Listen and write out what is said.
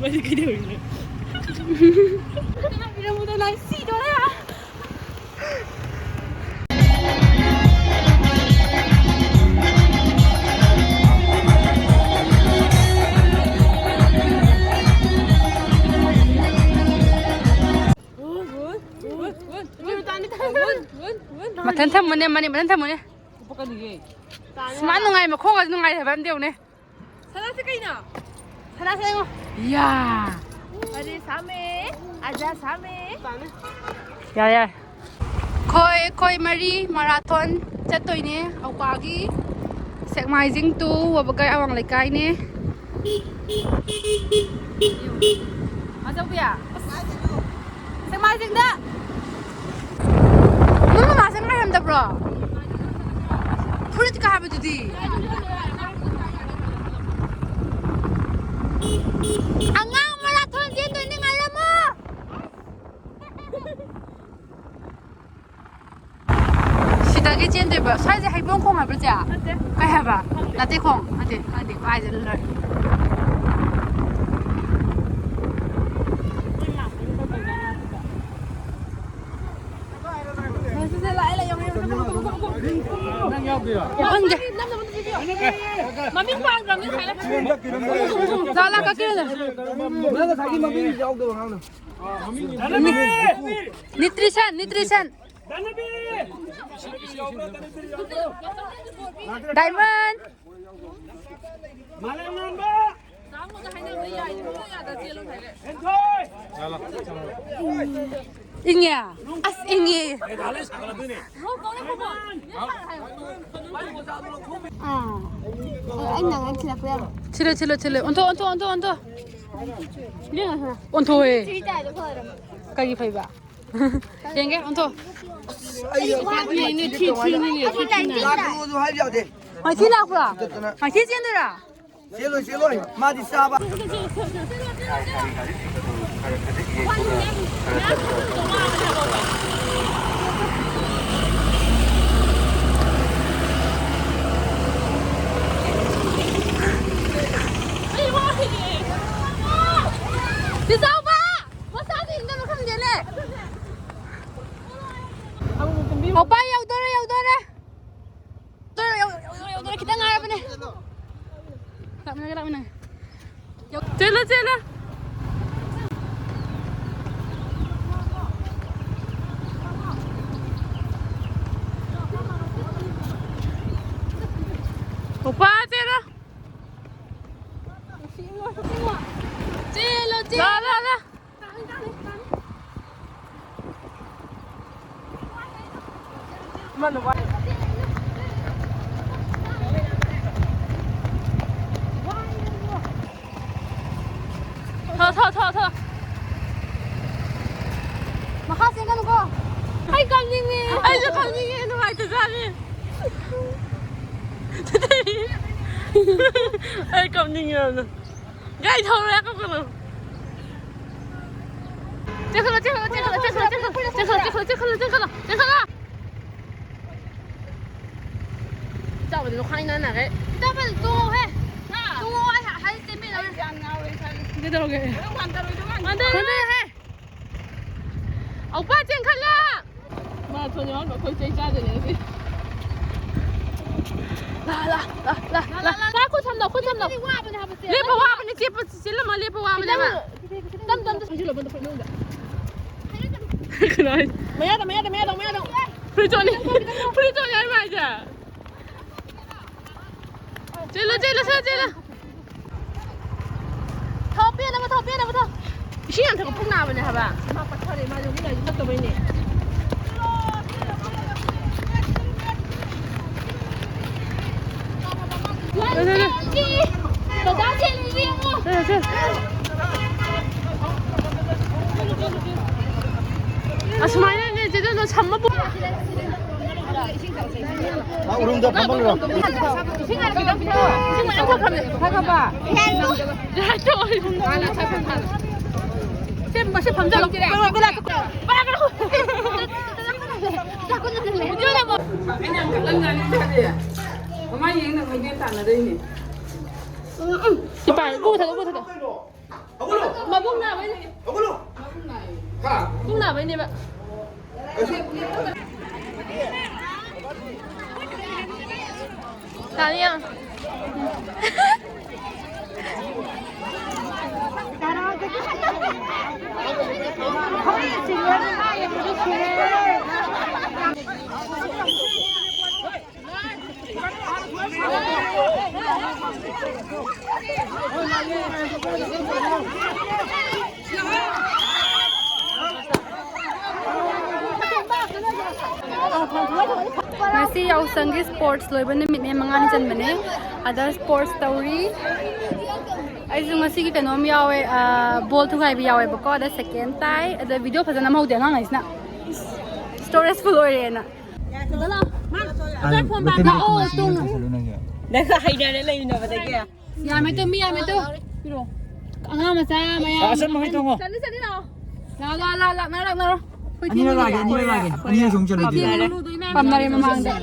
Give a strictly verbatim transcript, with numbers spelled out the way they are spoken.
ꯃꯗꯤ ꯀꯩꯗꯧꯔꯤꯅꯣ? ꯀꯅꯥ ꯄꯤꯔꯝꯕꯗꯣ ꯅꯪ ꯁꯤꯗꯣꯔꯦ꯫ ꯃꯊꯟ ꯊꯝꯃꯨꯅꯦ, ꯃꯅꯤ ꯃꯊꯟ ꯊꯝꯃꯨꯅꯦ꯫ ꯁꯨꯃꯥꯏꯅ ꯅꯨꯡꯉꯥꯏ, ꯃꯈꯣꯡꯒꯁꯦ ꯅꯨꯡꯉꯥꯏ ꯍꯥꯏꯕ ꯑꯝ ꯌꯦꯡꯉꯨꯅꯦ꯫ ꯁꯅꯥꯁꯦ ꯀꯩꯅꯣ? ꯁꯅꯥꯁꯦ ꯌꯦꯡꯉꯣ꯫ ꯌꯥ꯫ ꯑꯔꯦ ꯁꯥꯃꯦ, ꯑꯖꯥ ꯁꯥꯃꯦ꯫ ꯌꯥꯔꯦ, ꯌꯥꯔꯦ꯫ ꯑꯩꯈꯣꯏ, ꯑꯩꯈꯣꯏ ꯃꯔꯤ ꯃꯔꯥꯊꯣꯟ ꯆꯠꯇꯣꯏꯅꯦ꯫ ꯑꯧꯀꯥꯒꯤ ꯁꯦꯛꯃꯥꯏꯖꯤꯡ ꯇꯨ ꯋꯥꯕꯒꯥꯏ ꯑꯋꯥꯡ ꯂꯩꯀꯥꯏꯅꯦ꯫ ꯃꯥꯆꯧꯕꯤ, ꯁꯦꯛꯃꯥꯏꯖꯤꯡꯗ ꯅꯪ ꯃꯃꯥꯁꯦ ꯉꯥꯏꯔꯝꯗꯕ꯭ꯔꯣ? ꯐꯨꯔꯤꯠꯀ ꯍꯥꯏꯕꯗꯨꯗꯤ꯫ ꯑꯉꯥꯡ ꯃꯔꯥꯊꯣꯟ ꯆꯦꯟꯗꯣꯏꯅꯦ, ꯉꯥꯏꯔꯝꯃꯣ꯫ ꯁꯤꯗꯒꯤ ꯆꯦꯟꯗꯣꯏꯕ꯫ ꯁ꯭ꯋꯥꯏꯁꯦ ꯍꯩꯕꯣꯡ ꯈꯣꯡ ꯍꯥꯏꯕ꯭ꯔꯥ, ꯆꯦ? ꯅꯠꯇꯦ꯫ ꯀꯩ ꯍꯥꯏꯕ? ꯈꯪꯗꯦ꯫ ꯂꯥꯇꯦ ꯈꯣꯡ? ꯅꯠꯇꯦ, ꯈꯪꯗꯦ꯫ ꯀꯥꯏꯗꯅꯣ ꯂꯩ? ꯅꯪ ꯌꯥꯎꯗꯣꯏꯔꯣ? ꯈꯪꯗꯦ꯫ ꯃꯃꯤꯡ ꯄꯥꯟꯈ꯭ꯔꯕꯅꯤ ꯉꯁꯥꯏꯅ꯫ ꯂꯥ, ꯂꯥ, ꯀꯛꯀꯦ꯫ ꯅꯪ ꯉꯁꯥꯏꯒꯤ ꯃꯃꯤꯡ ꯌꯥꯎꯗꯕ ꯑꯉꯥꯡꯗꯣ꯫ ꯅꯤꯇ꯭ꯔꯤꯁꯟ, ꯅꯤꯇ꯭ꯔꯤꯁꯟ꯫ ꯗꯥꯏꯃꯟ꯫ ꯏꯪꯉꯦ꯫ ꯑꯁ, ꯏꯪꯉꯦ꯫ ꯑꯥ꯫ ꯑꯩ ꯅꯪ ꯊꯤꯜꯂꯛꯄ ꯌꯥꯕ꯭ꯔꯣ? ꯊꯤꯜꯂꯣ, ꯊꯤꯜꯂꯣ, ꯊꯤꯜꯂꯣ꯫ ꯑꯣꯟꯊꯣꯛ, ꯑꯣꯟꯊꯣꯛ, ꯑꯣꯟꯊꯣꯛ, ꯑꯣꯟꯊꯣꯛ꯫ ꯏꯕꯦꯝꯃ, ꯁꯤꯗ꯫ ꯑꯣꯟꯊꯣꯛꯑꯦ꯫ ꯊ꯭ꯔꯤ ꯇꯥꯏꯗꯣ ꯐꯔꯕ? ꯀꯩꯒꯤ ꯐꯩꯕ? ꯌꯦꯡꯒꯦ, ꯑꯣꯟꯊꯣꯛ꯫ ꯑꯩ ꯊꯤ, ꯊꯤꯅꯤꯅꯦ, ꯊꯤ, ꯊꯤꯅꯤꯅꯦ꯫ ꯂꯥꯛꯀꯅꯣꯁꯨ ꯍꯥꯏꯕ ꯌꯥꯗꯦ꯫ ꯃꯥꯏꯊꯤ ꯂꯥꯛꯄ꯭ꯔꯣ? ꯆꯠꯇꯅ꯫ ꯃꯥꯏꯊꯤ ꯆꯦꯟꯗꯣꯏꯔꯥ? ꯆꯦꯜꯂꯣꯏ, ꯆꯦꯜꯂꯣꯏ꯫ ꯃꯥꯗꯤ ꯆꯥꯕ꯫ ꯂꯥꯛꯃꯤꯟꯅꯒꯦ, ꯂꯥꯛꯃꯤꯟꯅꯒꯦ꯫ ꯆꯦꯜꯂꯣ, ꯆꯦꯜꯂꯣ꯫ ꯎꯄꯥ, ꯆꯦꯜꯂꯣ꯫ ꯆꯦꯜꯂꯣ, ꯆꯦꯜꯂꯣ꯫ ꯂꯥ, ꯂꯥ, ꯂꯥ꯫ ꯊꯣ, ꯊꯣ, ꯊꯣ, ꯊꯣ꯫ ꯃꯈꯥ ꯆꯦꯟꯒꯅꯨꯀꯣ꯫ ꯑꯩ ꯀꯞꯅꯤꯡꯉꯦ꯫ ꯑꯩꯁꯨ ꯀꯞꯅꯤꯡꯉꯦ, ꯅꯨꯡꯉꯥꯏꯇꯖꯥꯠꯅꯤ꯫ ꯑꯩ ꯀꯞꯅꯤꯡꯉꯦ ꯌꯥꯝꯅ꯫ ꯒꯥꯔꯤ ꯊꯧꯔꯦ ꯀꯞꯀꯅꯨ꯫ ꯆꯦꯟꯈꯠꯂꯣ, ꯆꯦꯟꯈꯠꯂꯣ, ꯆꯦꯟꯈꯠꯂꯣ꯫ ꯆꯥꯕꯗꯤ ꯂꯣꯈꯥꯏ ꯅꯥꯟꯅꯈꯩ꯫ ꯆꯥꯕꯗꯤ ꯇꯣꯡꯉꯣꯍꯦ꯫ ꯇꯣꯡꯉꯣ, ꯑꯩ ꯍꯥꯏ ꯆꯦꯟꯕꯤꯔꯣ꯫ ꯀꯩꯗꯧꯔꯒꯦ? ꯍꯟꯊꯔꯣꯏꯗꯧ ꯃꯥꯟꯗꯦ꯫ ꯍꯟꯊꯔꯣꯍꯦ꯫ ꯑꯧꯄꯥ ꯆꯦꯟꯈꯠꯂꯣ꯫ ꯃꯥꯔꯥꯊꯣꯟ ꯌꯥꯎꯍꯟꯕ ꯑꯩꯈꯣꯏ ꯆꯩ ꯆꯥꯗꯣꯏꯅꯦ ꯉꯁꯤ꯫ ꯂꯥ, ꯂꯥ, ꯂꯥ, ꯂꯥ, ꯂꯥ꯫ ꯂꯥ, ꯈꯨꯠ ꯊꯝꯅꯧ, ꯈꯨꯠ ꯊꯝꯅꯧ꯫ ꯋꯥꯕꯅꯦ ꯍꯥꯏꯕ ꯆꯦꯟꯕ꯫ ꯂꯦꯞꯄ ꯋꯥꯕꯅꯦ, ꯆꯦꯟꯕ ꯆꯦꯜꯂꯝꯃꯣ, ꯂꯦꯞꯄ ꯋꯥꯕꯅꯦꯕ꯫ ꯈꯤꯇꯪ, ꯇꯞ, ꯇꯞ, ꯇꯞ꯫ ꯍꯩꯖꯤꯜꯂꯣ, ꯕꯟꯗ ꯐꯨꯔꯤꯠ ꯃꯅꯨꯡꯗ꯫ ꯀꯩꯅꯣ ꯍꯥꯏꯁꯦ? ꯃꯌꯥꯗ, ꯃꯌꯥꯗ, ꯃꯌꯥꯗ, ꯃꯌꯥꯗ꯫ ꯐꯨꯔꯤꯠ ꯆꯣꯠꯂꯤ, ꯐꯨꯔꯤꯠ ꯆꯣꯠꯂꯤ ꯍꯥꯏꯕ ꯍꯥꯏꯁꯦ꯫ ꯆꯦꯜꯂꯣ, ꯆꯦꯜꯂꯣ, ꯁꯠ ꯆꯦꯜꯂꯣ꯫ ꯊꯥꯎ ꯄꯦꯟꯅꯕ ꯊꯥꯎ, ꯄꯦꯟꯅꯕ ꯊꯥꯎ꯫ ꯏꯁꯤꯡ ꯌꯥꯝ ꯊꯛꯄ ꯄꯨꯛ ꯅꯥꯕꯅꯦ ꯍꯥꯏꯕ꯫ ꯃꯥ ꯄꯠꯊꯔꯦ, ꯃꯥ ꯌꯣꯡꯃꯤ ꯂꯥꯏꯁꯨ ꯅꯠꯇꯕꯩꯅꯦ꯫ ꯗꯗꯥ ꯆꯦꯜꯂꯤ, ꯌꯦꯡꯉꯣ꯫ ꯆꯦꯜꯂꯣ, ꯆꯦꯜꯂꯣ꯫ ꯑꯁꯨꯃꯥꯏꯅꯅꯦ ꯆꯦꯗꯣ ꯁꯝꯃ ꯄꯨ- ꯎꯔꯨꯝꯗ ꯐꯝꯍꯜꯂꯨꯔꯣ꯫ ꯏꯁꯤꯡ ꯍꯥꯟꯅ ꯈꯤꯇꯪ ꯄꯤꯊꯛꯑꯣ꯫ ꯏꯁꯤꯡ ꯃꯌꯥꯝ ꯊꯛꯈ꯭ꯔꯕꯅꯦ꯫ ꯊꯛꯈ꯭ꯔꯕ? ꯁꯦ, ꯃꯁꯤ ꯐꯝꯖꯜꯂꯣ꯫ ꯄꯥꯏꯔꯛꯑꯣ, ꯄꯥꯏꯔꯛꯑꯣ꯫ ꯃꯃꯥ ꯌꯦꯡꯅ ꯈꯪꯗꯦ ꯇꯥꯟꯅꯗꯣꯏꯅꯦ꯫ ꯏꯄꯥ, ꯏꯄꯨ ꯊꯛꯑꯣ, ꯏꯄꯨ ꯊꯛꯑꯣ꯫ ꯃꯕꯨꯛ ꯅꯥꯕꯩꯅꯦ꯫ ꯃꯕꯨꯛ ꯅꯥꯕꯩꯅꯦꯕ꯫ ꯇꯥꯅꯤ ꯌꯥꯝ꯫ ꯉꯁꯤ ꯌꯥꯎꯁꯪꯒꯤ sports ꯂꯣꯏꯕ ꯅꯨꯃꯤꯠꯅꯦ, ꯃꯉꯥꯅꯤ ꯆꯟꯕꯅꯦ꯫ ꯑꯗ sports ꯇꯧꯔꯤ꯫ ꯑꯩꯁꯨ ꯉꯁꯤꯒꯤ ꯀꯩꯅꯣꯝ ꯌꯥꯎꯋꯦ, ꯑ, ball ꯊꯨꯒꯥꯏꯕ ꯌꯥꯎꯋꯦꯕꯀꯣ꯫ ꯑꯗ second ꯇꯥꯏ꯫ ꯑꯗ video ꯐꯖꯅ ꯅꯝꯍꯧꯗꯦ ꯑꯉꯥꯡꯈꯩꯁꯤꯅ꯫ Storage full ꯑꯣꯏꯔꯦꯅ꯫ ꯂꯥꯛꯑꯣ, ꯇꯣꯡꯉꯣ꯫ ꯅꯪꯒ ꯍꯩꯅꯔꯦ ꯂꯩꯃꯤꯟꯅꯕꯗꯒꯤ꯫ ꯌꯥꯝꯃꯦ ꯇꯨ, ꯃꯤ ꯌꯥꯝꯃꯦ ꯇꯨ꯫ ꯄꯤꯔꯛꯑꯣ꯫ ꯑꯉꯥꯡ ꯃꯆꯥ ꯃꯌꯥꯝ꯫ ꯑꯆꯟꯕ ꯍꯣꯏ ꯇꯣꯡꯉꯣ꯫ ꯆꯠꯂꯨ, ꯆꯠꯂꯨ, ꯂꯥꯛꯑꯣ꯫ ꯂꯥꯛꯑꯣ, ꯂꯥꯛꯑꯣ, ꯂꯥꯛꯑꯣ, ꯂꯥꯛꯅꯔꯣ, ꯂꯥꯛꯅꯔꯣ꯫ ꯑꯩꯈꯣꯏ ꯑꯅꯤꯔꯛ ꯊꯦꯡꯉꯦ꯫ ꯂꯥꯛꯑꯒꯦ, ꯑꯅꯤꯔꯛ ꯂꯥꯛꯑꯒꯦ꯫ ꯑꯅꯤꯔꯛ ꯁꯨꯝ ꯆꯠꯂꯨ꯫ ꯄꯥꯝꯅꯔꯦ꯫ ꯂꯨꯗꯣ ꯏꯃꯥ ꯄꯥꯝꯅꯔꯦ ꯃꯃꯥꯡꯗ꯫